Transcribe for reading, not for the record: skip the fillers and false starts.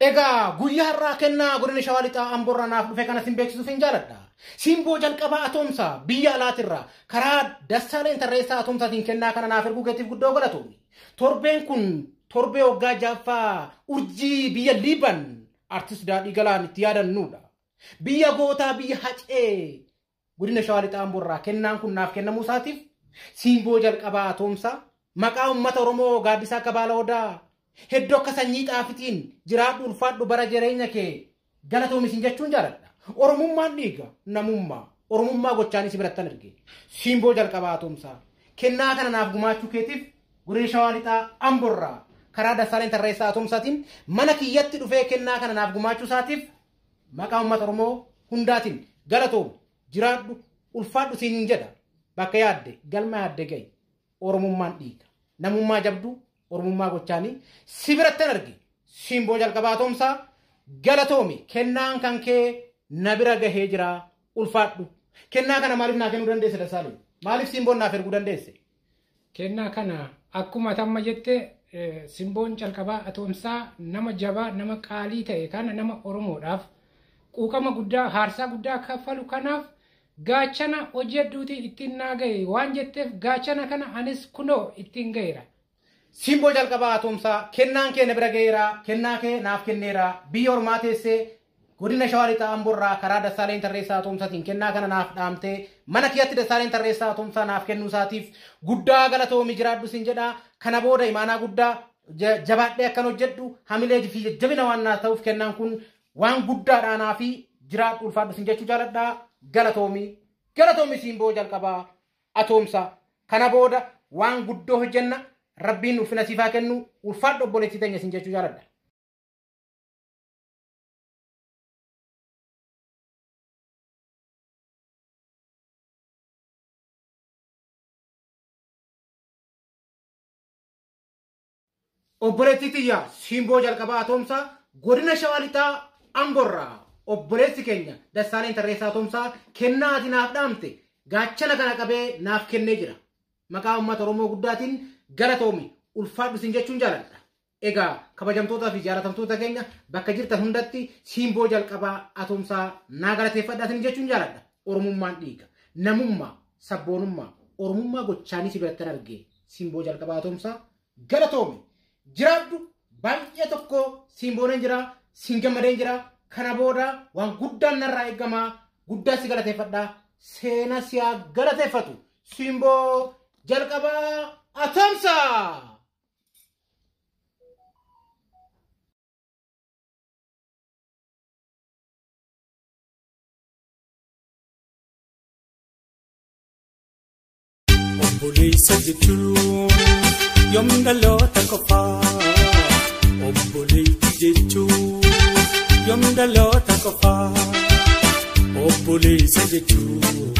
Egaa guyyaa har'aa kennaa godina Shawaa Lixaa Amboorraa naaf dhufe kana sin beeksisuuf hin jaaladha. Simboo jalqabaa atoomsaa biyya alaatirraa karaa Dassaaleen Tarreessaa Atoomsaatiin kennaa kana naaf erguu keetiif guddoo galatoomi. Torbeen kun torbee waggaa jaaffaa urjii biyya Liiban artist Daadhii Galaan itti yaadannudha. Biyya gootaa biyya Hacee godina Shawaa Lixaa Amboorraa kennaan kun naaf kennamuu isaatiif simboo jalqabaa atoomsaa maqaa uummata Oromoo gaaddisaa akka baala odaa hedduu akka sanyii xaafitiin jiraadhu ulfaadhu bara jireenya kee galatoomi sin jechuun jaaladha. Oromummaan dhiiga namummaa Oromummaa gochaanis si birattan erge. Simboo jalqabaa atoomsaa kennaa kana naaf gumaachuu keetiif godina Shawaa Lixaa Amboorraa karaa Dassaaleen Tarreessaa Atoomsaatiin mana kiyyatti dhufee kennaa kana naaf gumaachuu isaatiif maqaa uummata Oromoo hundaatiin galatoomi jiraadhu ulfaadhu siin jedha. Bakka yaadde galma yaadde gahi. Oromummaan dhiiga namummaa jabduu Oromummaa gochaanii si birattan arge. Simboo jalqabaa atoomsaa galatoomi kennaan kan kee na bira gahee jira ulfaadhu. Kennaa kana maaliif naa kennuu dandeesse Dassaaleen? Maaliif simboon naaf erguu dandeesse? Kennaa kana akkuma tamma jette simboon calqabaa atoomsaa nama jabaa nama qaalii ta'e kana nama Oromoodhaaf quuqama guddaa haarsaa guddaa kaffalu kanaaf gaachana hojii hedduutiin ittiin naa gahe waan jetteef gaachana kana anis kunoo ittiin gaheera. Simboo jalqabaa atoomsaa kennaan kee na bira gaheera kennaa kee naaf kenneera biyya ormaa teessee godina Shawaa Lixaa Amboorraa karaa Dassaaleen Tarreessaa Atoomsaatiin kennaa kana naaf dhaamtee mana kiyyatti Dassaaleen Tarreessaa Atoomsaa naaf kennuu isaatiif guddaa galatoomi jiraadhu sin jedha. Kana booda imaanaa guddaa jabaadhee akkan hojjedhu hamilee fi jajjabina waan naaf ta'uuf kennaan kun waan guddaadhaa naa fi jiraadhu ulfaadhu sin jechuu jaaladha. Galatoomi galatoomi simboo jalqabaa atoomsaa kana booda waan guddoo hojjenna rabbiin ulfina siifaa kennu ulfaadhu obboleettii teenya sin jechuu jaaladha. Obboleettii tiyya simboo jalqabaa atoomsaa godina Shawaa Lixaa Amboorraa obboleessi keenya Dassaaleen Tarreessaa Atoomsaa kennaa ati naaf dhaamte gaachana kana qabee naaf kennee jira. Maqaa uummata Oromoo guddaatiin galatoomi ulfaadhu sin jechuun jaaladha. Egaa kabajamtootaa fi jaalatamtoota keenya bakka jirtan hundatti simboo jalqabaa atoomsaa naa galateeffadhaa sin jechuun jaaladha. Oromummaan dhiiga namummaa sabboonummaa Oromummaa gochaanis si birattan arge simboo jalqabaa atoomsaa galatoomi. Jiraadhu baay'ee tokko simbooneen jira siin gammadeen jira kana booda waan guddaan narraa eegamaa guddaa si galateeffadhaa seena siyaa galateeffatu simboo jalqabaa atoomsaa. Obboleessa jechuun yoom dhaloota qofaa? Obboleettii jechuun yoom dhaloota qofaa? Obboleessa jechuun